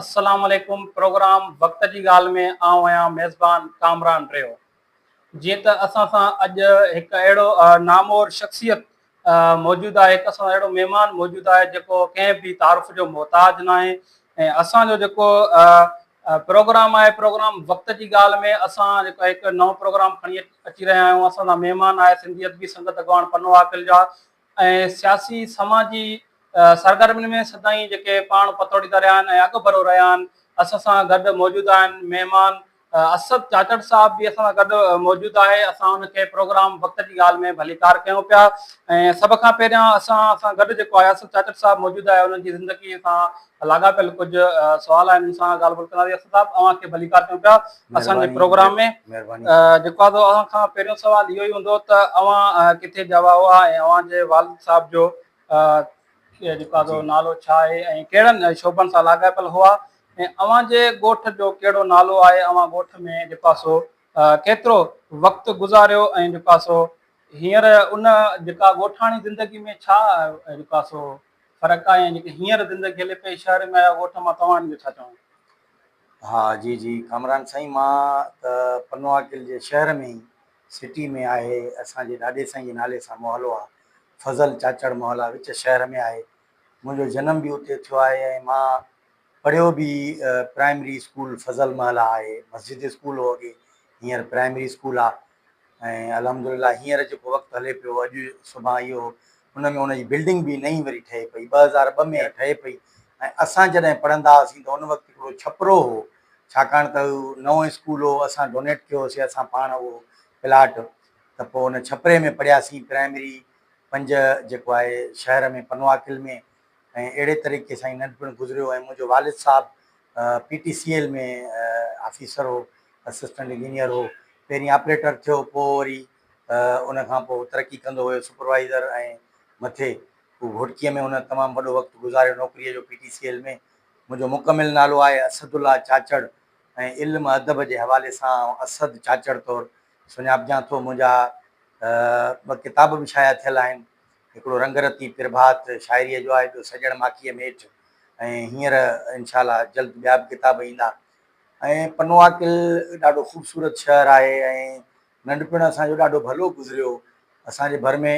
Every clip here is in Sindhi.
السلام عليڪم پروگرام وقت جي ڳالهه ۾ آئون آهيان ميزبان ڪامران ريو. جيئن ته اسان سان اڄ هڪ اهڙو نامور شخصيت موجود آهي، هڪ اسان سان اهڙو مهمان موجود آهي جيڪو ڪنهن به تعارف جو محتاج ناهي ۽ اسان جو جيڪو پروگرام آهي پروگرام وقت جي ڳالهه ۾ اسان جيڪو هڪ نئون پروگرام کڻي اچي رهيا آهيون. اسان سان مهمان آهي سنڌي ادبي سنگت اڳواڻ پنو عاقل جا ۽ سياسي سماجي سرگرمين ۾ سدائين جيڪي پاڻ پتوڙيندا رهيا آهن ۽ اڳڀرو رهيا آهن. اسان سان گڏ موجود آهن مهمان اسد چاچڙ صاحب به اسان سان گڏ موجود آهي. اسان ان کي پروگرام وقت جي ڳالهه ۾ ڀليڪار ڪيون پيا ۽ سڀ کان پهريان اسان سان گڏ جيڪو آهي اسد چاچڙ صاحب موجود آهي انهن جي زندگي سان لاڳاپيل ڪجهه سوال آهن ان سان ڳالهه ٻولهه ڪنداسين. اسد صاحب اوهان کي ڀليڪار ڪيون پيا اسان جي مهرباني پروگرام ۾. مهرباني جيڪو آهي سو اوهان کان پهريون سوال اهو ئي هوندو ته اوهان ڪٿي ڄاوا هئا ۽ اوهان جي والد صاحب جو جيڪو آهي سو جي نالو ڇا آهي ۽ ڪهڙن شعبن سان لاڳاپيل هئا ۽ اوهان جي ڳوٺ جو ڪهڙو نالو آهي، اوهان ڳوٺ ۾ جيڪو آهي سو ڪيترو وقت گذاريو ۽ جيڪو آهي سو هينئر ان جيڪا ڳوٺاڻي زندگي ۾ ڇا جيڪو آهي سو فرق آهي ۽ جيڪي هينئر زندگي هلي پئي شهر ۾ يا ڳوٺ مان توهان جو ڇا چوڻ؟ ها جي جي ڪامران سائين مان ته پنوعاقل جي شهر ۾ ئي سٽي ۾ آهي اسان جي ڏاڏي سائين جي نالي سان محلو آ فضل چاچڙ محلا وچ شهر ۾ آهي منهنجو جنم به اتي ٿيو آهي ۽ مان پڙهيو به پرائمري اسڪول فضل محلا آهي مسجد اسڪول هو اڳي هينئر پرائمري اسڪول آ ۽ الحمدلله هينئر جيڪو وقت هلي پيو اڄ سڀان اهو ان ۾ ان جي بلڊنگ به نئين وري ٺهي پئي 2002 ۾ ٺهي پئي ۽ اسان جڏهن پڙهندا هئاسين ته ان وقت هڪڙو ڇپرو هو ڇاڪاڻ ته نئون اسڪول هو اسان ڊونيٽ ڪيو هوسي اسان پاڻ اهو پلاٽ ته پوء ان ڇپري ۾ پڙهياسين پرائمري پنج جيڪو آهي شهر ۾ پنوعاقل ۾ ۽ اهڙي طريقي سان ئي ننڍپڻ گذريو ۽ منهنجو والد صاحب پي ٽي سي ايل ۾ آفيسر هو اسسٽنٽ انجنيئر هو، پهرين آپريٽر ٿيو پوء وري ان کان پوء ترقي ڪندو ويو سپروائيزر ۽ مٿي هو گهوٽڪيء ۾ هن تمام وڏو وقت گذاريو نوڪريء جو پي ٽي سي ايل ۾. منهنجو مڪمل نالو آهي اسد الله چاچڙ ۽ علم ادب جي حوالي سان آئون اسد چاچڙ طور سڃاپجان ٿو. منهنجا ٻه ڪتاب به شايع ٿيل آهن. هڪڙو رنگ رتي پرڀات شاعريء جو آهي ٻيو سڄڻ ماکيء ميٺ ۽ هينئر انشاء الله جلد ٻيا به ڪتاب ايندا. ۽ پنوعاقل ڏاڍو خوبصورت شهر آهي ۽ ننڍپڻ اسان جو ڏاڍو ڀلو گذريو. اسان جي ڀر ۾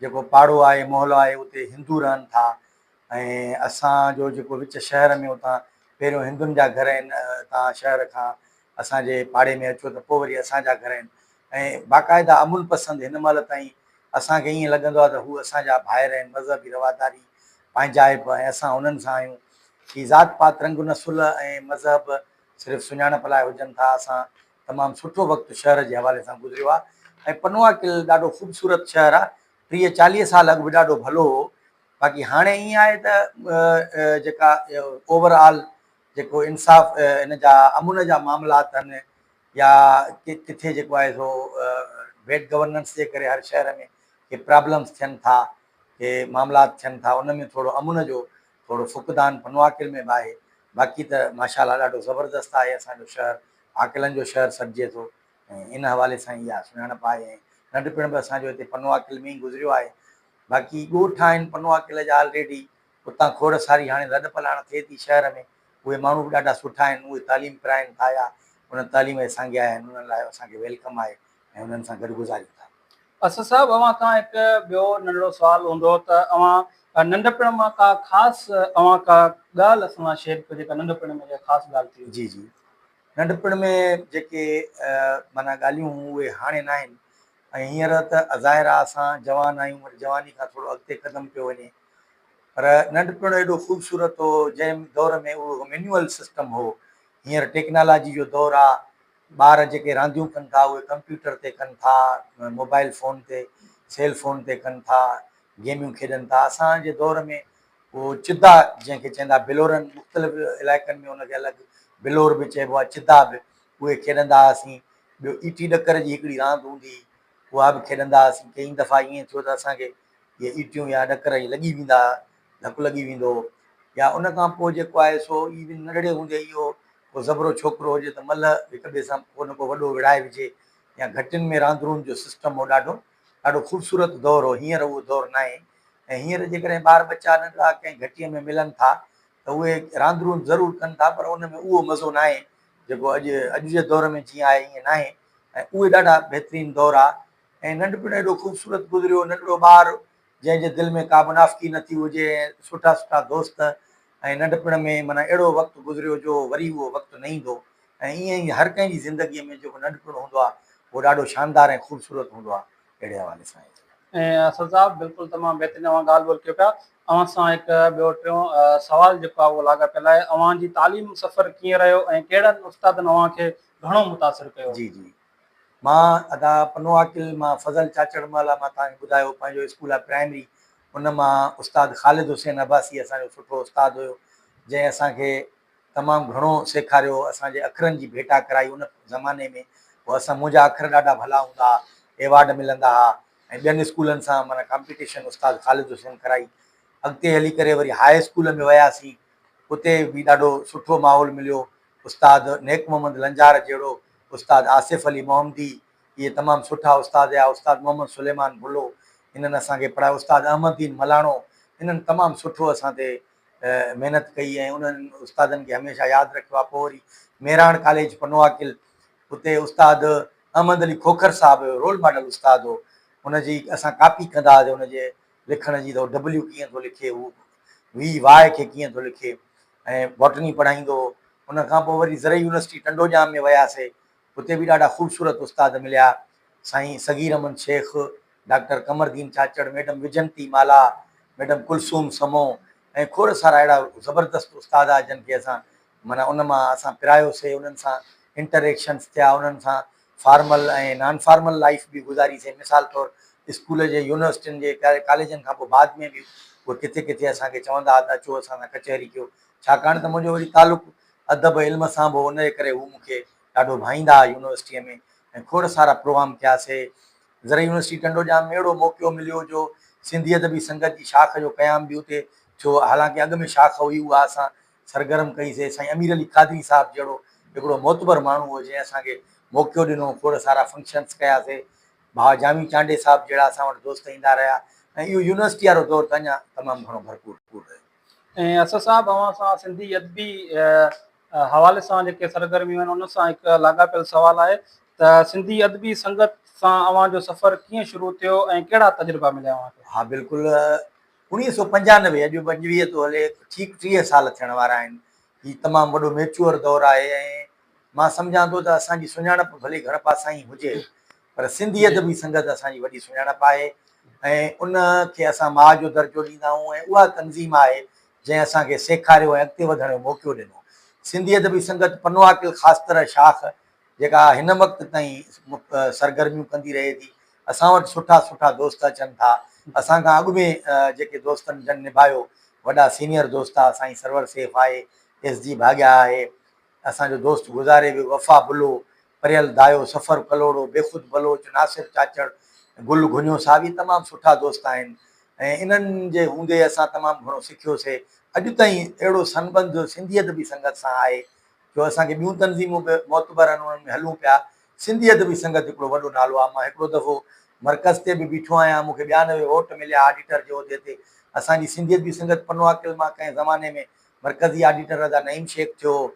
جيڪو پاڙو آهي محلو آهي اتي هندو رهن ٿا ۽ اسان جو جيڪو وچ شهر ۾ اتان پهريون هندن جا گهر آهن اتان شهر کان اسان جي پاڙي ۾ اچو ته پوء وري اسان جا گهر آهن ۽ باقاعده امن پسند هن مهل تائين اسان کي ائين لڳندو آهي ته هو اسان جا ڀائر آهن مذهبي رواداري پنهنجائپ ۽ اسان انهن سان آهيون. هي ذات پات رنگ نسل ۽ مذهب صرف سڃاڻپ لاء هجن ٿا. اسان تمام سٺو وقت شهر جي حوالي سان گذريو آهي ۽ پنوعاقل ڏاڍو خوبصورت شهر آهي. 30 40 سال اڳ به ڏاڍو ڀلو هو. باقي هاڻي ائين آهي ته جيڪا اوور آل جيڪو انصاف ان جا امن جا معاملات آهن يا ڪٿي جيڪو آهي سو بيڊ گورننس جي ڪري هر شهر ۾ ڪي پرابلمس ٿين ٿا ڪي معاملات ٿين ٿا ان ۾ ٿورو امن جو ٿورو فقدان پنوعاقل ۾ به آهي باقي ته ماشاء الله ڏاڍو زبردست آهي اسان جو شهر عاقلن جو شهر سڏجي ٿو ۽ ان حوالي سان اها سڃاڻپ آهي ۽ ننڍپڻ به اسان جو هتي پنوعاقل ۾ ئي گذريو آهي باقي ڳوٺ آهن پنوعاقل جا آلريڊي اتان کوڙ ساري هاڻي لڏ پلاڻ ٿئي ٿي شهر ۾ اهي ماڻهو به ڏاڍا سٺا آهن اهي تعليم پرائين ٿا يا ان تعليم جي سانگي آيا آهن انهن لاء اسان کي welcome آهي ۽ انهن سان گڏ گذاريون ٿا. اسد صاحب اوهان کان هڪ ٻيو ننڍڙو سوال هوندو ته اوهان ننڍپڻ مان ڪا خاص اوهان ڪا ڳالهه اسان سان شيئر ڪيو جيڪا ننڍپڻ ۾ جيڪا خاص ڳالهه ٿي هجي. جي جي ننڍپڻ ۾ جيڪي معنيٰ ڳالهيون هيون اهي هاڻي ناهن ۽ هينئر ته ظاهر آهي اسان جوان آهيون پر جواني کان ٿورو اڳتي قدم پيو وڃي پر ننڍپڻ ايڏو خوبصورت هو جنهن دور ۾ اهو مينيوئل سسٽم هو هينئر ٽيڪنالاجي جو دور آهي ٻار جيڪي رانديون ڪن ٿا اهي ڪمپيوٽر تي ڪن ٿا، موبائل فون تي، سيل فون تي ڪن ٿا، گيميون کيڏن ٿا. اسان جي دور ۾ اهو چدا جنهن کي چوندا بلورن مختلف علائقن ۾ ان کي الڳ بلور به چئبو آهي چدا به اهي کيڏندا هئاسين. ٻيو ايٽي ڏڪر جي هڪڙي راند هوندي هئي اها به کيڏندا هئاسين. ڪيئي دفعا ائين ٿيو ته اسان کي اهي ايٽيون يا ڏڪر ائين لڳي ويندا هئا ڌڪ لڳي ويندو هو يا ان کان پوء جيڪو آهي سو ايون ننڍڙي هوندي اهو ڪو زبرو ڇوڪرو هجي ته ملهه هڪ ٻئي سان ڪو نه ڪو وڏو وڙهائي وجهي يا گهٽين ۾ راندرون جو سسٽم هو ڏاڍو ڏاڍو خوبصورت دور هو هينئر اهو دور ناهي ۽ هينئر جيڪڏهن ٻار ٻچا ننڍڙا ڪنهن گهٽيء ۾ ملن ٿا ته اهي راندرون ضرور ڪن ٿا پر ان ۾ اهو مزو ناهي جيڪو اڄ اڄ جي دور ۾ جيئن آهي ائين ناهي ۽ اهي ڏاڍا بهترين دور آ ۽ ننڍپڻ ايڏو خوبصورت گذريو ننڍڙو ٻار جنهن جي دل ۾ ڪا منافقي نه ٿي هجي ۽ سٺا سٺا دوست ۽ ننڍپڻ ۾ معنيٰ اهڙو وقت گذريو جو وري اهو وقت نه ايندو ۽ ائين ئي هر ڪنهن جي زندگيء ۾ جيڪو ننڍپڻ هوندو آهي اهو ڏاڍو شاندار ۽ خوبصورت هوندو آهي اهڙي حوالي سان اهي. ۽ اسد صاحب بلڪل تمام بهترين اوهان ڳالهه ٻولهه ڪيو پيا اوهان سان هڪ ٻيو ٽيون سوال جيڪو آهي اهو لاڳاپيل آهي اوهان جي تعليم سفر ڪيئن رهيو ۽ ڪهڙن استادن اوهان کي گهڻو متاثر ڪيو؟ جي جي مان ادا پنوعاقل مان فضل چاچڙ محلا مان توهان کي ٻڌايو پنهنجو اسڪول آهي پرائمري ان مان استاد خالد حسين عباسي اسان جو سٺو استاد هيو جنهن اسان کي تمام گهڻو سيکاريو اسان جي اکرن جي ڀيٽا ڪرائي ان زماني ۾ پوء اسان منهنجا اکر ڏاڍا ڀلا هوندا ها ايوارڊ ملندا ها ۽ ٻين اسڪولن سان معنيٰ ڪامپيٽيشن استاد خالد حسين ڪرائي اڳتي هلي ڪري وري هاء اسڪول ۾ وياسين اتي به ڏاڍو سٺو ماحول مليو استاد نيڪ محمد لنجار جهڙو، استاد آصف علي محمدي، اهي تمام سٺا استاد هيا، استاد محمد سليمان بلو، انهن اسان کي پڙهايو، استاد احمد دين ملاڻو، انهن تمام سٺو اسان تي محنت ڪئي ۽ انهن استادن کي هميشه ياد رکيو آهي، پوء وري مهراڻ ڪاليج پنوعاقل، اتي استاد احمد علي کوکر صاحب هيو، رول ماڊل استاد هو، ان جي اسان ڪاپي ڪندا هئاسين ان جي لکڻ جي ته هو ڊبليو ڪيئن ٿو لکي، هو وي واء کي ڪيئن ٿو لکي. ۽ باٽني پڙهائيندو هو. ان کان پوء وري زرعي يونيورسٽي ٽنڊوڄام ۾ وياسي. اتي به ڏاڍا خوبصورت استاد مليا. سائين صغير احمد شيخ، ڊاڪٽر قمر دين چاچڙ، ميڊم وجنتي مالا، ميڊم ڪلثوم سمون ۽ کوڙ سارا اهڙا زبردست استاد ها جن کي اسان معنيٰ ان مان اسان پرايوسي، انهن سان انٽر ايڪشنس ٿيا، انهن سان فارمل ۽ نان فارمل لائيف به گذاري سي مثال طور اسڪول جي يونيورسٽين جي ڪاليجن کان پوء بعد ۾ به اهي ڪٿي ڪٿي اسان کي چوندا ها ته اچو اسان سان ڪچهري ڪيو ڇاڪاڻ ته منهنجو وري تعلق ادب علم سان به هو ان جي ڪري هو مون کي ڏاڍو ڀائيندا ها يونيورسٽيء ۾ ۽ کوڙ سارا پروگرام ڪيا سي زرعي يونيورسٽي ٽنڊوڄام ۾ اهڙو موقعو مليو جو سنڌي ادبي سنگت جي شاخ جو قيام به اتي ٿيو حالانڪه اڳ ۾ شاخ هئي اها اسان سرگرم ڪئي سي سائين امير علي قادري صاحب جهڙو هڪڙو معتبر ماڻهو هو جنهن اسان کي موقعو ڏنو کوڙ سارا فنڪشنس ڪيا سي ڀاء جامي چانڊيي صاحب جهڙا اسان وٽ دوست ايندا رهيا ۽ اهو يونيورسٽي وارو دور ته اڃا تمام گهڻو ڀرپور رهيو. ۽ اسد صاحب اوهان سان سنڌي ادبي حوالي سان جيڪي سرگرميون آهن ان سان هڪ لاڳاپيل سوال آهي ته سنڌي ادبي سنگت سان اوهان جو سفر ڪيئن شروع ٿيو ۽ ڪهڙا تجربا مليا اوهان کي؟ ها بلڪل 1995 اڄ 25 ٿو هلي ٺيڪ 30 سال ٿيڻ وارا آهن. هي تمام وڏو ميچوئر دور آهي ۽ مان سمجهان ٿو ته اسان جي سڃاڻپ ڀلي گهڻ پاسائين هجي پر سنڌي ادبي سنگت اسان جي وڏي سڃاڻپ آهي ۽ ان کي اسان ماء جو درجو ڏيندا آهيون ۽ اها تنظيم آهي جنهن اسان کي سيکاريو ۽ اڳتي وڌڻ جو موقعو ڏنو. سنڌي ادبي سنگت پنوعاقل خاص طرح شاخ جيڪا هن وقت تائين سرگرميون ڪندي رهي ٿي. اسان وٽ سٺا سٺا دوست اچن ٿا. اسان کان اڳ ۾ جيڪي دوستن جن نڀايو وڏا سينيئر دوست آ سائين سرور سيف آهي، ايس جي ڀاڳيا آهي، اسان جو دوست گذاري ويو وفا بلو، پريل دايو، سفر ڪلهوڙو، بيخود بلوچ، ناصر چاچڙ، گل گهنيو صاحب اهي تمام سٺا دوست آهن ۽ انهن جي هوندي اسان تمام گهڻو سکيوسي. اڄ تائين اهڙو سنٻنڌ سنڌي ادبي سنگت سان آهي جو اسان کي ٻيون تنظيمون به معتبر آهن انهن ۾ هلون پيا. سنڌي ادبي سنگت هڪڙو وڏو نالو آهي. مان هڪڙو دفعو مرڪز تي به بيٺو آهيان، مون کي 92 ووٽ مليا آڊيٽر جي عهدي تي. اسان جي سنڌي ادبي سنگت پنوعاقل مان ڪنهن زماني ۾ مرڪزي آڊيٽر ادا نعيم شيخ ٿيو هو.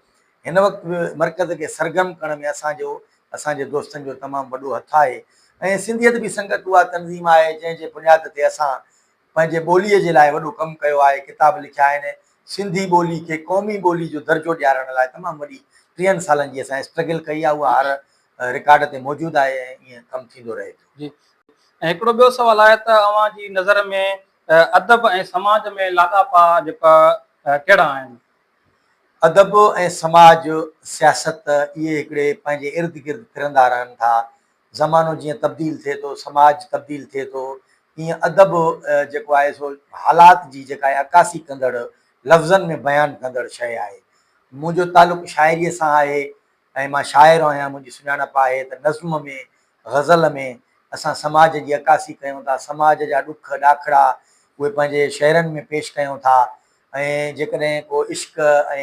هن وقت به مرڪز کي سرگرم ڪرڻ ۾ اسان جو اسان جي دوستن جو تمام وڏو هٿ آهي ۽ سنڌي ادبي سنگت اها تنظيم آهي جنهن جي بنياد تي اسان پنهنجي ٻوليء جي لاء وڏو ڪم ڪيو آهي، ڪتاب لکيا آهن، سنڌي ٻولي کي قومي ٻولي جو درجو ڏيارڻ لاء تمام وڏي ٽيهن سالن جي اسان اسٽرگل ڪئي آهي، اها هر رڪارڊ تي موجود آهي ۽ ائين ڪم ٿيندو رهي ٿو. جي ۽ هڪڙو ٻيو سوال آهي ته اوهان جي نظر ۾ ادب ۽ سماج ۾ لاڳاپا جيڪا ڪهڙا آهن؟ ادب ۽ سماج، سياست اهي هڪڙي پنهنجي ارد گرد ڦرندا رهن ٿا، زمانو جيئن تبديل ٿئي ٿو، سماج تبديل ٿئي ٿو، تيئن ادب جيڪو آهي سو حالات جي جيڪا آهي عڪاسي ڪندڙ، لفظن ۾ بيان ڪندڙ شيء آهي. منهنجو تعلق شاعريء سان آهي ۽ مان شاعر آهيان، منهنجي سڃاڻپ آهي ته نظم ۾، غزل ۾ اسان سماج جي عڪاسي ڪيون ٿا، سماج جا ڏک ڏاکڙا اهي پنهنجي شعرن ۾ پيش ڪيون ٿا ۽ جيڪڏهن ڪو عشق ۽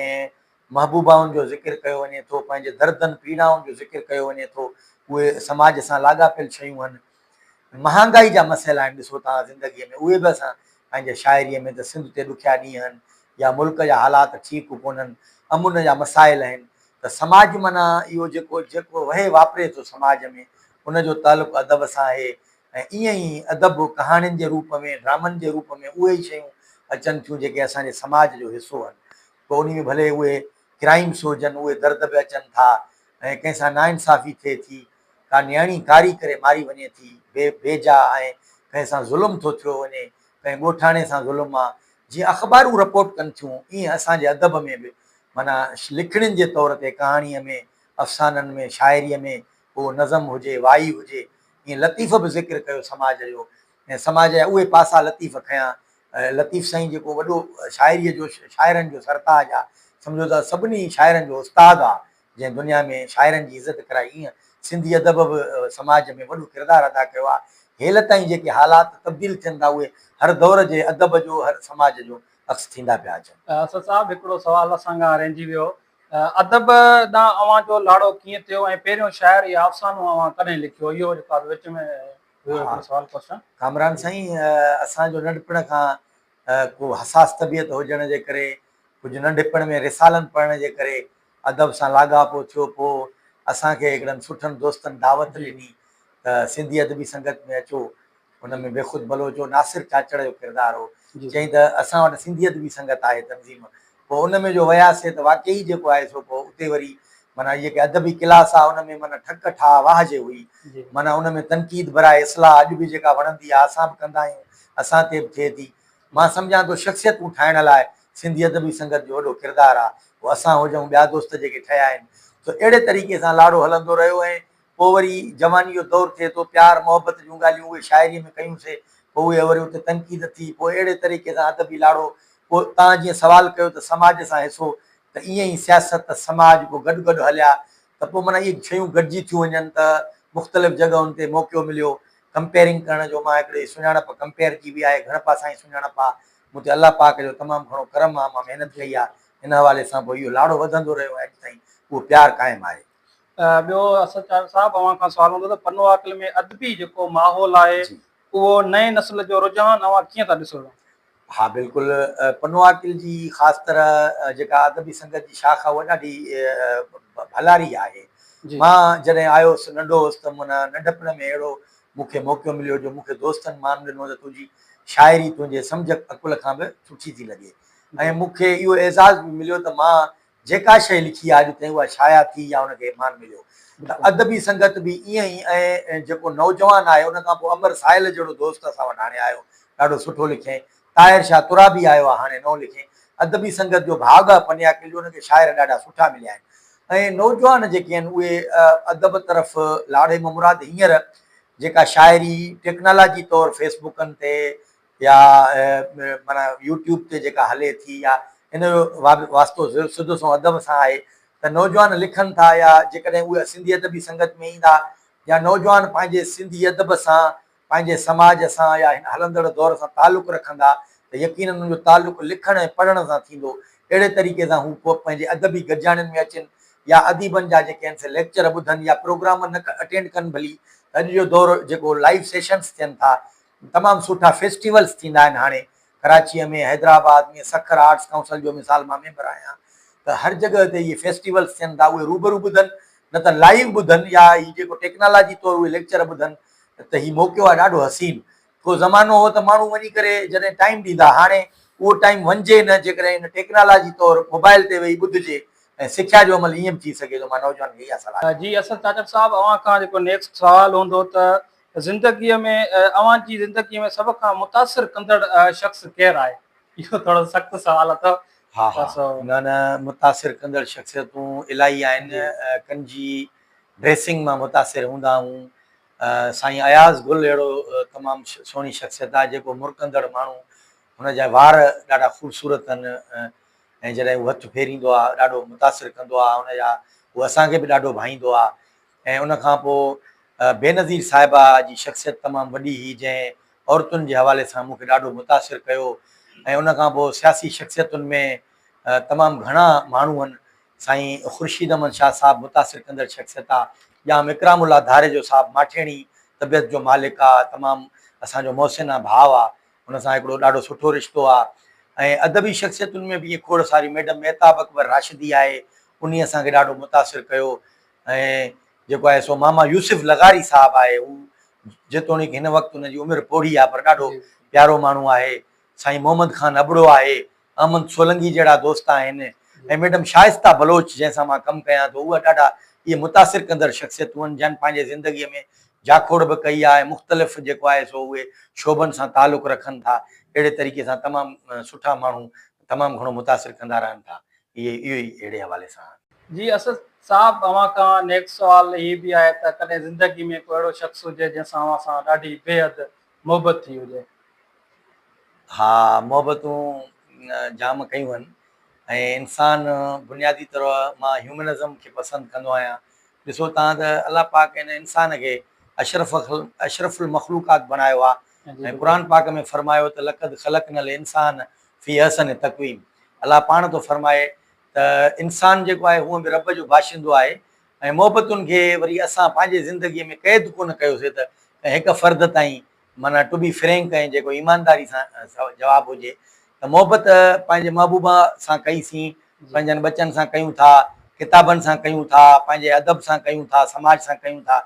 محبوبائن جو ذڪر ڪيو وڃي ٿو، پنهنجي دردن پيڙائن جو ذڪر ڪيو وڃي ٿو، اهي سماج سان لاڳاپيل شيون هن. مهانگائي جا مسئلا آهن ڏسو توهان زندگيء ۾ اهي به اسان پنهنجي شاعريء ۾ ته سنڌ تي ڏکيا ڏينهن هن، يا ملڪ جا حالات ٺيڪ ڪونهن، امن جا مسائل آهن ته سماج معنيٰ اهو جيڪو جيڪو وهي واپري ٿو سماج ۾ ان جو تعلق ادب سان آهي ۽ ائين ئي ادب ڪهاڻين جي روپ ۾ ڊرامن جي روپ ۾ اهي ئي شيون اچن ٿيون جيڪي اسان جي سماج جو حصو آهن پوء انهي ۾ ڀلي اهي ڪرائمس هجن اهي درد به اچن ٿا ۽ ڪنهن سان ناانصافي ٿئي ٿي ڪا نياڻي ڪاري ڪري ماري وڃي ٿي بي بيجا ۽ ڪنهن سان ظلم ٿو ٿيو وڃي ڪنهن ڳوٺاڻي سان ظلم آ جيئن اخبارون رپورٽ ڪن ٿيون ايئن اسان جي ادب ۾ به معنيٰ لکڻين جي طور تي ڪهاڻيء ۾ افسانن ۾ شاعريء ۾ اهو نظم هجي وائي هجي ايئن لطيف به ذڪر ڪيو سماج جو ۽ سماج جا اهي پاسا لطيف کنيا لطيف سائين جيڪو وڏو شاعريء جو شاعرن جو سرتاج آ سمجهو ته سڀني شاعرن جو استاد آ جنهن دنيا ۾ شاعرن جي عزت ڪرائي ايئن سنڌي ادب به سماج ۾ وڏو ڪردار ادا ڪيو آهي. هيل تائين جيڪي حالات تبديل ٿين ٿا اهي هر دور جي ادب جو هر سماج جو عڪس ٿيندا پيا اچن. اسد صاحب هڪڙو سوال اسان کان رهجي ويو ادب ڏانهن اوهان جو لاڙو ڪيئن ٿيو ۽ پهريون شعر يا افسانو اوهان ڪڏهن لکيو اهو جيڪو آهي وچ ۾ ويو هڪڙو سوال ڪوسچن. ڪامران سائين اسان جو ننڍپڻ کان ڪو حساس طبيعت هجڻ جي ڪري ڪجهه ننڍپڻ ۾ رسالن پڙهڻ جي ڪري ادب سان لاڳاپو ٿيو پوء اسان کي هڪڙن سٺن دوستن دعوت ڏني ته سنڌي ادبي سنگت ۾ اچو ان ۾ بيخود بلوچ هو ناصر چاچڙ جو ڪردار هو چيائين ته اسان وٽ سنڌي ادبي سنگت آهي تنظيم پوء ان ۾ جو وياسي ته واقعي جيڪو آهي سو پوء اتي وري معنيٰ جيڪي ادبي ڪلاس آ ان ۾ معنيٰ ٺڪ ٺاهه واهه جي هئي معنيٰ ان ۾ تنقيد براء اصلاح اڄ به جيڪا وڻندي آ اسان به ڪندا آهيون اسان تي به ٿئي ٿي مان سمجهان ٿو شخصيتون ٺاهڻ لاء سنڌي ادبي سنگت جو وڏو ڪردار آ، پوء اسان هجون ٻيا دوست جيڪي ٺهيا آهن سو اهڙي طريقي سان لاڙو هلندو رهيو ۽ پوء وري جواني جو دور ٿئي ٿو پيار محبت جون ڳالهيون اهي شاعري ۾ ڪيون سي پوء اهي وري اتي تنقيد ٿي پوء اهڙي طريقي سان ادبي لاڙو پوء توهان جيئن سوال ڪيو ته سماج سان حصو ته ائين ئي سياست سماج پوء گڏ گڏ هليا ته پوء معنيٰ اهي شيون گڏجي ٿيون وڃن ته مختلف جڳهن تي موقعو مليو ڪمپيئرنگ ڪرڻ جو مان هڪڙي سڃاڻپ ڪمپيئر جي به آهي گهڻ پاسائين سڃاڻپ آ مون تي الله پاڪ جو تمام گهڻو ڪرم آ مان محنت ڪئي آ ان حوالي سان پوء اهو لاڙو وڌندو رهيو ۽ اڄ تائين اهو پيار قائم آهي. ٻيو اسد چانڊيو صاحب اوهان کان سوال هوندو ته پنو عاقل ۾ ادبي جيڪو ماحول آهي اهو نئين نسل جو رجحان اوهان ڪيئن ٿا ڏسو؟ ها بلڪل پنو عاقل جي خاص طرح جيڪا ادبي سنگت جي شاخ آهي اها ڏاڍي ڀلاري آهي. مان جڏهن آيو هوس ننڍو هوس ته معنيٰ ننڍپڻ ۾ اهڙو مون کي موقعو مليو جو مون کي دوستن مان ڏنو ته تنهنجي شاعري تنهنجي سمجهه عقل کان به سٺي ٿي لڳي ۽ مون کي اهو اعزاز به مليو ته مان جيڪا شيء لکي آهي اڄ تائين اها شايع ٿي يا ان کي مان مليو ته ادبي سنگت به ائين ئي ۽ جيڪو نوجوان آهي ان کان پوء امر ساحل جهڙو دوست اسان وٽ هاڻي آيو ڏاڍو سٺو لکيائين طاهر شاهه ترابي آيو آهي هاڻي نئون لکين ادبي سنگت جو ڀاڳ آهي پنياڪل جو ان کي شاعر ڏاڍا سٺا مليا آهن ۽ نوجوان جيڪي آهن اهي ادب طرف لاڙي مان مراد هينئر جيڪا شاعري ٽيڪنالاجي طور فيسبوڪن تي يا معنيٰ يوٽيوب تي جيڪا هلي ٿي يا ان جو واسطو سڌو سنئون ادب سان آهي ته نوجوان لکن ٿا يا جيڪڏهن اهي سنڌي ادبي سنگت ۾ ايندا يا نوجوان پنهنجي سنڌي ادب سان پنهنجي سماج سان يا هن هلندڙ دور سان تعلق رکندا ته يقينن انهن جو تعلق لکڻ ۽ پڙهڻ سان ٿيندو. اهڙي طريقي سان هو پوء پنهنجي ادبي گڏجاڻين ۾ اچن يا اديبن جا جيڪي آهن سي ليڪچر ٻڌن يا پروگرام نه اٽينڊ ڪن ڀلي ته اڄ جو دور جيڪو لائيو سيشنس ٿين ٿا تمام سٺا فيسٽيولس ٿيندا آهن هاڻي ڪراچيء ۾ حيدرآباد ۾ سکر آرٽس ڪائونسل جو مثال مان ميمبر آهيان ته هر جڳهه تي اهي فيسٽيولس ٿين ٿا اهي روبرو ٻڌن نه ته لائيو ٻڌن يا هي جيڪو ٽيڪنالاجي طور اهي ليڪچر ٻڌن ته هي موقعو آهي ڏاڍو حسين. ڪو زمانو هو ته ماڻهو وڃي ڪري جڏهن ٽائيم ڏيندا هاڻي اهو ٽائيم وڃجي نه جيڪڏهن هن ٽيڪنالاجي طور موبائل تي ويهي ٻڌجي ۽ سکيا جو عمل ائين به ٿي سگهي ٿو مان نوجوانن کي اها صلاح ڏيندس. جي اسد چاچڙ صاحب اوهان کان جيڪو نيڪسٽ سوال هوندو ته زندگي ۾ اوهان جي زندگي ۾ سڀ کان متاثر ڪندڙ شخص ڪير آهي؟ اهو ٿورو سخت سوال اٿو. ها ها نه نه متاثر ڪندڙ شخصيتون الاهي آهن ڪن جي ڊريسنگ مان متاثر هوندا آهيون سائين اياز گل اهڙو تمام سهڻي شخصيت آهي جيڪو مرڪندڙ ماڻهو هن جا وار ڏاڍا خوبصورت آهن ۽ جڏهن هو هٿ ڦيريندو آهي ڏاڍو متاثر ڪندو آهي ان جا هو اسان کي به ڏاڍو ڀائيندو آهي ۽ ان کان پوء بينظير صاحبه جي شخصيت تمام وڏي هئي جنهن عورتن جي حوالي سان مون کي ڏاڍو متاثر ڪيو ۽ ان کان پوء سياسي شخصيتن ۾ تمام گهڻا ماڻهو آهن سائين خورشيد احمد شاهه صاحب متاثر ڪندڙ شخصيت آ، ڄام اڪرام الله ڌاريجو صاحب ماٺيڻي طبيعت جو مالڪ آ، تمام اسان جو محسن آ، ڀاء آ، ان سان هڪڙو ڏاڍو سٺو رشتو آ ۽ ادبي شخصيتن ۾ به ائين کوڙ ساري ميڊم مهتاب اڪبر راشدي آهي انهي اسان کي ڏاڍو متاثر ڪيو ۽ جيڪو آهي سو ماما يوسف لغاري صاحب آهي هو جيتوڻيڪ هن وقت ان جي عمر پوڙهي آهي پر ڏاڍو پيارو ماڻهو آهي سائين محمد خان ابڙو آهي احمد سولنگي جهڙا دوست آهن ۽ ميڊم شائسته بلوچ جنهن سان مان ڪم ڪيان ٿو اهي ڏاڍا اهي متاثر ڪندڙ شخصيتون آهن جن پنهنجي زندگي ۾ جاکوڙ به ڪئي آهي ۽ مختلف جيڪو آهي سو اهي شعبن سان تعلق رکن ٿا اهڙي طريقي سان تمام سٺا ماڻهو تمام گهڻو متاثر ڪندا رهن ٿا اهي اهو ئي اهڙي حوالي سان آهن. جي اسد صاحب اوهان کان نيڪسٽ سوال هي به آهي ته ڪڏهن زندگي ۾ ڪو اهڙو شخص هجي جنهن سان اوهان سان ڏاڍي بيحد محبت ٿي هجي. ها محبتون جام ڪيون آهن ۽ انسان بنيادي طرح مان هيومنزم کي پسند ڪندو آهيان ڏسو تان ته الله پاڪ هن انسان کي اشرف اشرف المخلوقات بڻايو آهي ۽ قرآن پاڪ ۾ فرمايو ته لقد خلقنا الانسان في احسن تقويم الله پاڻ ٿو فرمائي ته انسان جيڪو آهي هونء به رب جو باشندو آهي ۽ محبتن کي وري اسان پنهنجي زندگي ۾ قيد ڪونه ڪيوسي ته ڪنهن هڪ فرد تائين معنيٰ ٽو بي فرينڪ ۽ جيڪو ايمانداري سان جواب هجي ته محبت پنهنجي محبوبه سان ڪئي سين، پنهنجن ٻچن سان ڪيون ٿا، ڪتابن سان ڪيون ٿا، پنهنجي ادب سان ڪيون ٿا، سماج سان ڪيون ٿا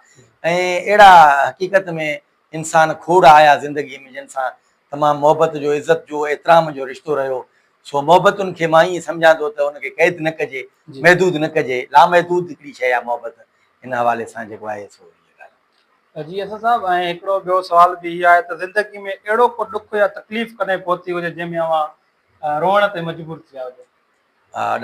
۽ اهڙا حقيقت ۾ انسان کوڙ آيا زندگي ۾ جن سان تمام محبت جو، عزت جو، احترام جو رشتو رهيو. سو محبتن کي مان ائين سمجهان ٿو ته ان کي قيد نه ڪجي، محدود نه ڪجي، لامحدود هڪڙي شيء آهي محبت، ان حوالي سان جيڪو آهي سو هيء ڳالهه. جي اسد صاحب ۽ هڪڙو ٻيو سوال به هي آهي ته زندگي ۾ اهڙو ڪو ڏک يا تڪليف ڪڏهن پهتي هجي جنهن ۾ اوهان روئڻ تي مجبور ٿي ويا هجو؟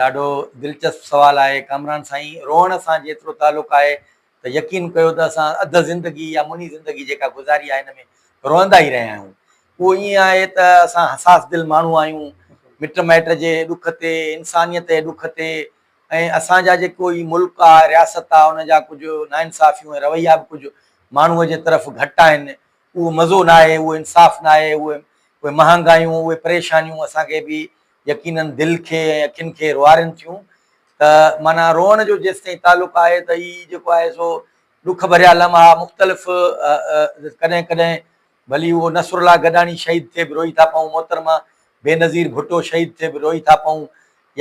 ڏاڍو دلچسپ سوال آهي ڪامران سائين روئڻ سان جيترو تعلق آهي ته يقين ڪيو ته اسان اڌ زندگي يا مني زندگي جيڪا گذاري آهي ان ۾ روئندا ئي رهيا آهيون اهو ائين آهي ته اسان حساس دل ماڻهو آهيون مٽ مائٽ جي ڏک تي انسانيت جي ڏک تي ۽ اسان جا جيڪو هي ملڪ آ رياست آ ان جا ڪجهه ناانصافيون ۽ رويا به ڪجهه ماڻهوء جي طرف گهٽ آهن اهو مزو ناهي اهو انصاف ناهي اهي اهي مهانگايون اهي پريشانيون اسان کي به يقينن دل کي ۽ اکين کي روئارين ٿيون ته معنيٰ روئڻ جو جيستائين تعلق آهي ته هي جيڪو آهي سو ڏک ڀريا لمحا مختلف ڪڏهن ڪڏهن ڀلي اهو نصرالله گڏاڻي شهيد ٿئي به روئي ٿا پئون، محترمه بينظير ڀٽو شهيد ٿئي به روئي ٿا پئون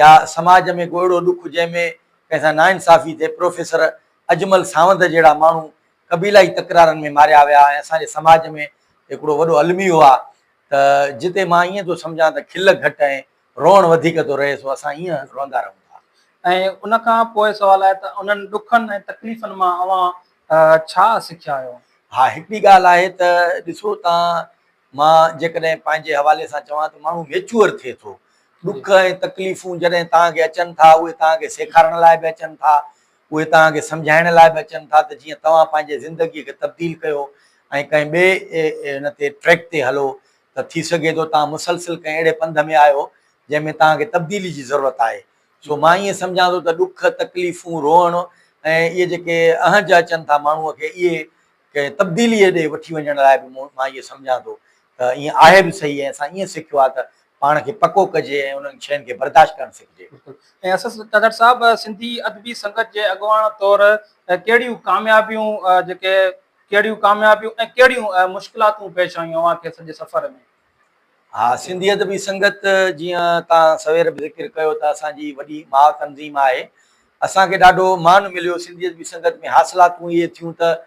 يا سماج ۾ ڪو اهڙو ڏک جنهن ۾ ڪنهن سان ناانصافي ٿئي، پروفيسر اجمل ساوند جهڙا ماڻهو قبيلائي تڪرارن ۾ ماريا ويا ۽ اسان جي سماج ۾ هڪڙو وڏو الميو آ ته جتي مان ائين ٿو سمجهان ته کل گهٽ ۽ روئڻ وڌيڪ ٿو رهي سو اسان ائين روئندا رهون ٿا. ۽ ان کان پوء سوال آهي ته انهن ڏکن ۽ تڪليفن مان اوهان ڇا سکيا آهيو؟ ها هڪڙي ڳالهه آهي ته ڏسو تان مان جيڪڏهن پنهنجي حوالي سان چوان ته ماڻهو ميچوئر ٿئي ٿو. ڏک ۽ تڪليفون جڏهن توهان کي اچن ٿا اهي توهان کي سيکارڻ لاء به اچن ٿا، اهي توهان کي سمجهائڻ لاء به اچن ٿا ته جيئن توهان پنهنجي زندگيء کي تبديل ڪيو ۽ ڪنهن ٻئي ان تي ٽريڪ تي هلو ته ٿي سگهي ٿو توهان مسلسل ڪنهن اهڙي پنڌ ۾ آهيو جنهن ۾ توهان کي تبديلي جي ضرورت آهي. سو مان ائين سمجهان ٿو ته ڏک، تڪليفون، روئڻ ۽ اهي جيڪي اهنج اچن ٿا ماڻهوء کي اهي ڪنهن تبديليء ڏي وٺي وڃڻ لاء به مان اهو سمجهان ٿو ته ائين آهي به صحيح ۽ اسان ائين سکيو آهي ته پاڻ کي پڪو ڪجي ۽ انهن شين کي برداشت ڪرڻ سکجي. بلڪل ۽ اسد چاچڙ صاحب سنڌي ادبي سنگت جي اڳواڻ طور ڪهڙيون ڪاميابيون جيڪي ڪهڙيون ڪاميابيون ۽ ڪهڙيون مشڪلاتون پيش آيون اوهان کي سڄي سفر ۾؟ ها سنڌي ادبي سنگت جيئن توهان سوير به ذڪر ڪيو ته اسان جي وڏي ماء تنظيم آهي اسان کي ڏاڍو مان مليو سنڌي ادبي سنگت ۾ حاصلاتون اهي ٿيون ته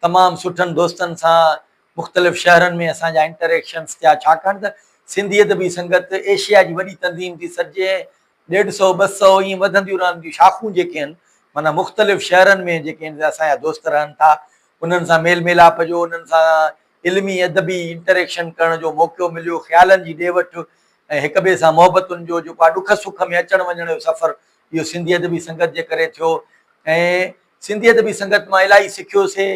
تمام سٺن دوستن سان مختلف شهرن ۾ اسان جا انٽريڪشنس ٿيا ڇاڪاڻ ته سنڌي ادبي سنگت ايشيا جي وڏي تنظيم ٿي سڏجي ۽ ڏيڍ سئو ٻه سئو ائين وڌنديون رهن ٿيون شاخون جيڪي آهن معنيٰ مختلف شهرن ۾ جيڪي آهن اسان جا دوست رهن ٿا انهن سان ميل ميلاپ جو انهن سان علمي ادبي انٽريڪشن ڪرڻ جو موقعو مليو، خيالن جي ڏي وٺ ۽ هڪ ٻئي سان محبتن جو جيڪو آهي ڏک سک ۾ اچڻ وڃڻ جو سفر اهو سنڌي ادبي سنگت جي ڪري ٿيو ۽ سنڌي ادبي سنگت مان الاهي سکيوسي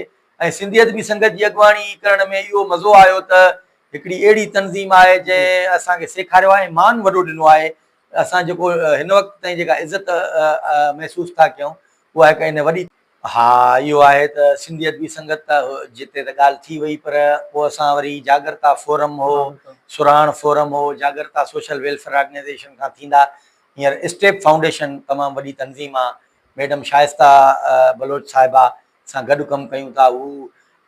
۽ سنڌي ادبي سنگت جي اڳواڻي ڪرڻ ۾ اهو مزو آيو ته هڪڙي اهڙي تنظيم آهي جنهن اسان کي سيکاريو آهي ۽ مان وڏو ڏنو آهي اسان جيڪو هن وقت تائين جيڪا عزت محسوس ٿا ڪيون اها هڪ ان وڏي ها اهو آهي ته سنڌي ادبي سنگت ته جتي ته ڳالهه ٿي وئي پر پوء اسان وري جاڳرتا فورم هو، سرهاڻ فورم هو، جاڳرتا سوشل ويلفيئر آرگنائيزيشن کان ٿيندا هينئر اسٽيپ فائونڊيشن تمام وڏي تنظيم آ ميڊم شائسته بلوچ صاحبه سان گڏ ڪم ڪيون ٿا هو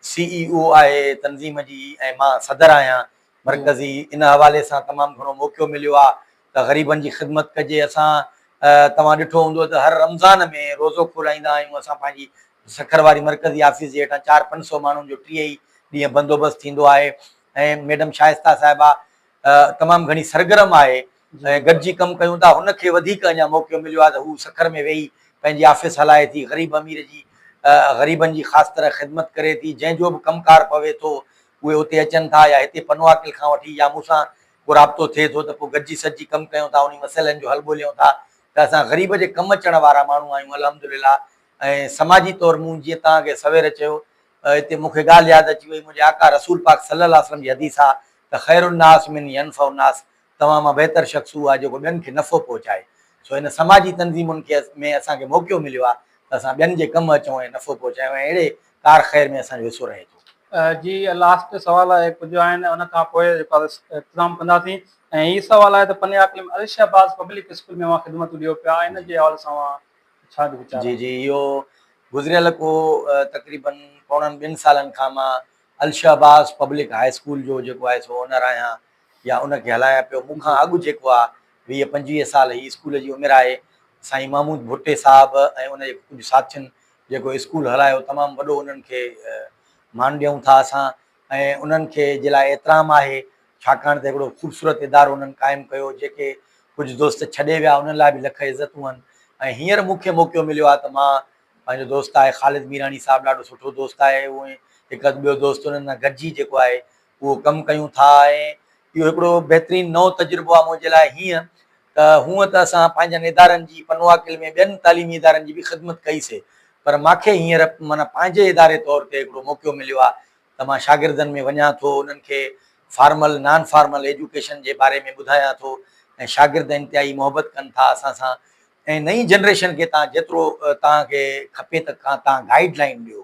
سي اي او آهي تنظيم جي ۽ مان صدر آهيان مرڪزي ان حوالي سان تمام گهڻو موقعو مليو آهي ته غريبن جي خدمت ڪجي اسان توهان ڏٺو هوندو ته هر رمضان ۾ روزو کولائيندا آهيون اسان پنهنجي سکر واري مرڪزي آفيس جي هيٺان چار پنج سو ماڻهن جو 30 ئي ڏينهن بندوبست ٿيندو آهي ۽ ميڊم شائسته صاحبه تمام گهڻي سرگرم آهي ۽ گڏجي ڪم ڪيون ٿا هن کي وڌيڪ اڃا موقعو مليو آهي ته هو سکر ۾ ويهي پنهنجي آفيس هلائي ٿي غريب امير جي غريبن جي خاص طرح خدمت ڪري ٿي جنهن جو به ڪم ڪار پوي ٿو اهي اتي اچن ٿا يا هتي پنوعاقل کان وٺي يا مون سان ڪو رابطو ٿئي ٿو ته پوء گڏجي سڏجي ڪم ڪيون ٿا انهي مسئلن جو حل ڳوليون ٿا ته اسان غريب جي ڪم اچڻ وارا ماڻهو آهيون الحمدلله ۽ سماجي طور مون جيئن توهان کي سوير چيو اتي مون کي ڳالهه ياد اچي وئي منهنجي آقا رسول پاڪ صلي الله عليه وسلم جي حديث آ ته خير الناس من ينفع الناس توهان مان بهتر شخص اهو آهي جيڪو ٻين کي نفعو پهچائي سو ان سماجي تنظيمن کي ۾ اسان کي موقعو مليو آهي ته اسان ٻين جي ڪم اچون ۽ نفعو پهچايون ۽ اهڙي ڪار خير ۾ اسان جو حصو رهي ٿو. جي لاسٽ سوال آهي ڪجهه آهن ان کان پوء جيڪو آهي اختتام ڪنداسين ۽ هي سوال آهي ته پني عاقل ۾ الشهباز پبلڪ اسڪول ۾ اوهان خدمتون ڏيو پيا ان جي حوالي سان اوهان ڇا جو ويچار جي جي اهو گذريل ڪو تقريبن پوڻن ٻن سالن کان مان الشهباز پبلڪ هاء اسڪول جو جيڪو آهي سو اونر آهيان يا ان کي هلايان پيو مون کان اڳ جيڪو آهي 20 25 سال هي اسڪول جي عمر آهي سائين محمود ڀٽي صاحب ۽ ان جي ڪجهه ساٿين جيڪو اسڪول هلايو تمام وڏو انهن کي مان ڏيون ٿا اسان ۽ انهن کي جي لاء احترام آهي ڇاڪاڻ ته هڪڙو خوبصورت ادارو انهن قائم ڪيو جيڪي ڪجهه دوست ڇڏي ويا انهن لاء به لک عزتون آهن ۽ هينئر مون کي موقعو مليو آهي ته مان پنهنجو دوست آهي خالد ميراڻي صاحب ڏاڍو سٺو دوست آهي اهو هڪ اڌ ٻيو دوست انهن سان گڏجي جيڪو آهي اهو ڪم ڪيون ٿا ۽ اهو هڪڙو بهترين نئون تجربو آهي منهنجي لاء هيئن ته هونء ته اسان پنهنجن ادارن جي پنوعاقل ۾ ٻين تعليمي ادارن جي به خدمت ڪئي سي پر ماکي هينئر معنيٰ پنهنجي اداري طور تي هڪڙو موقعو مليو آهي ته مان شاگردن ۾ وڃان ٿو انهن کي فارمل نان فارمل ايجوڪيشن جي باري ۾ ٻڌايان ٿو ۽ شاگرد انتهائي محبت ڪن ٿا اسان سان ۽ نئين جنريشن کي تان جيترو توهان کي کپي ته توهان گائيڊ لائين ڏيو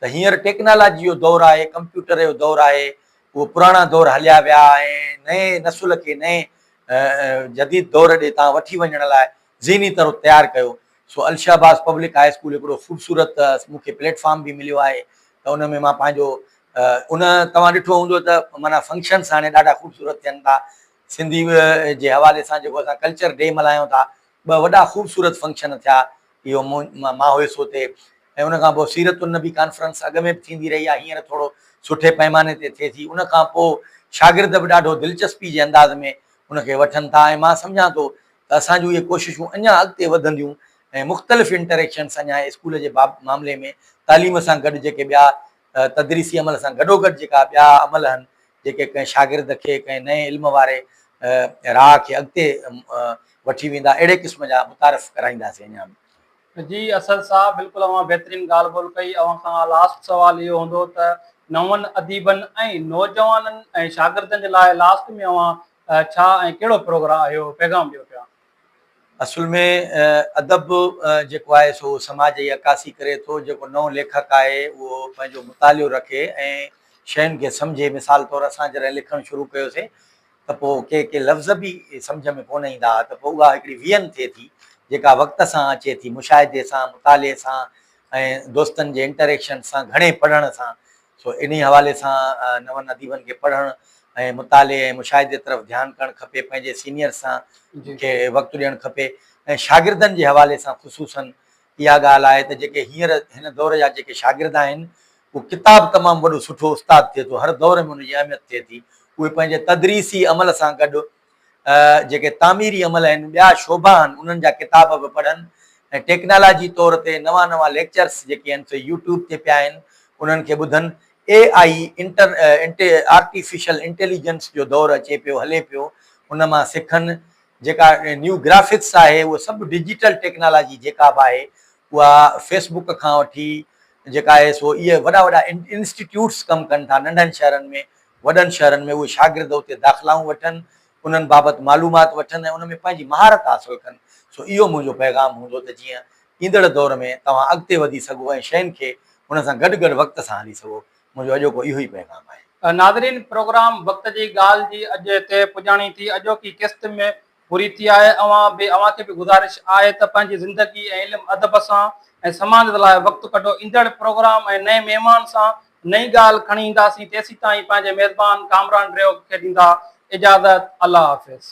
ته هينئر ٽيڪنالاجي جو دور آهي ڪمپيوٽر جو دور آهي اهو پراڻا دور هليا ويا ۽ نئين نسل کي نئين جديد دور ڏي توهان وٺي وڃڻ لاء ذهني طور تيار ڪيو سو الشهباز پبلڪ هاء اسڪول هڪڙو خوبصورت مون کي پليٽ فارم به مليو آهي ته ان ۾ مان پنهنجو ان توهان ڏٺو هوندو ته معنيٰ فنڪشنس هاڻي ڏاڍا خوبصورت ٿين ٿا سنڌي جي حوالي سان جيڪو اسان ڪلچر ڊي ملهايون ٿا ٻه وڏا خوبصورت فنڪشن ٿيا اهو مان هيس اتي ۽ ان کان پوء سيرت النبي ڪانفرنس اڳ ۾ به ٿيندي رهي آهي هينئر ٿورو سٺي پئماني تي ٿئي ٿي ان کان پوء شاگرد به ڏاڍو دلچسپي جي انداز ۾ ان کي وٺن ٿا ۽ مان سمجهان ٿو ته اسان جون اهي ڪوششون اڃا اڳتي وڌنديون ۽ مختلف انٽريڪشنس اڃا اسڪول جي باب معاملي ۾ تعليم سان گڏ جيڪي ٻيا تدريسي عمل سان گڏوگڏ جيڪا ٻيا عمل آهن جيڪي ڪنهن شاگرد کي ڪنهن نئين علم واري راهه کي اڳتي وٺي ويندا اهڙي قسم جا متعارف ڪرائينداسين اڃا به. جي اسد صاحب بلڪل اوهان بهترين ڳالهه ٻولهه ڪئي اوهان کان لاسٽ سوال اهو هوندو ته نون اديبن ۽ نوجوانن ۽ شاگردن جي لاء لاسٽ ۾ اوهان ڇا ۽ ڪهڙو پروگرام اهو پيغام ڏيو پيا. اصل ۾ ادب جيڪو آهي سو سماج جي عڪاسي ڪري ٿو، جيڪو نئون ليکڪ آهي اهو پنهنجو مطالعو رکي ۽ شين کي سمجهي، مثال طور اسان جڏهن لکڻ شروع ڪيوسين ته پوء ڪي ڪي لفظ به سمجهه ۾ ڪونه ايندا ها ته پوء اها هڪڙي ويهن ٿئي ٿي جيڪا وقت سان اچي ٿي مشاهدي سان، مطالعي سان ۽ دوستن جي انٽريڪشن سان گهڻي پڙهڻ سان سو انهي حوالي سان نون اديبن کي پڙهڻ ۽ مطالعي ۽ مشاهدي طرف ڌيان ڪرڻ کپي، پنهنجي سينيئرز سان کي وقت ڏيڻ کپي ۽ شاگردن جي حوالي سان خصوصاً اها ڳالهه آهي ته جيڪي هينئر هن دور جا جيڪي شاگرد آهن اهو ڪتاب تمام وڏو سٺو استاد ٿئي ٿو، هر دور ۾ ان جي اهميت ٿئي ٿي، اهي پنهنجي تدريسي عمل سان گڏ جيڪي تعميري عمل آهن، ٻيا شعبا آهن، انهن جا ڪتاب به پڙهن ۽ ٽيڪنالاجي طور تي نوان نوان ليڪچرس جيڪي آهن سي يوٽيوب تي پيا آهن، انهن کي ٻڌن. اي آئي انٽر آرٽيفيشل انٽيليجنس جو دور اچي پيو هلي پيو، ان مان سکن. جيڪا نيو گرافڪس آهي اهو سڀ ڊجيٽل ٽيڪنالاجي جيڪا به آهي اها فيس بڪ کان وٺي جيڪا آهي سو اهي وڏا وڏا انسٽيٽيوٽس ڪم ڪن ٿا ننڍن شهرن ۾ وڏن شهرن ۾ اهي شاگرد اتي داخلائون وٺن، انهن بابت معلومات وٺن ۽ ان ۾ پنهنجي مهارت حاصل ڪن. سو اهو منهنجو پيغام هوندو ته جيئن ايندڙ دور ۾ توهان اڳتي وڌي سگهو ۽ شين کي ان سان گڏ گڏ وقت سان هلي سگهو. منهنجو اڄوڪو اهو ئي پيغام آهي. ناظرين پروگرام وقت جي ڳالهه جي اڄ هتي پڄاڻي ٿي. اڄوڪي قسط ۾ پوري ٿي آهي. اوهان به اوهان کي به گذارش آهي ته پنهنجي زندگي ۽ علم ادب سان ۽ سماج لاء وقت ڪڍو. ايندڙ پروگرام ۽ نئين مهمان سان نئين ڳالهه کڻي اينداسين تيسين تائين پنهنجي ميزبان ڪامران ڊريو کي ڏيندا اجازت الله حافظ.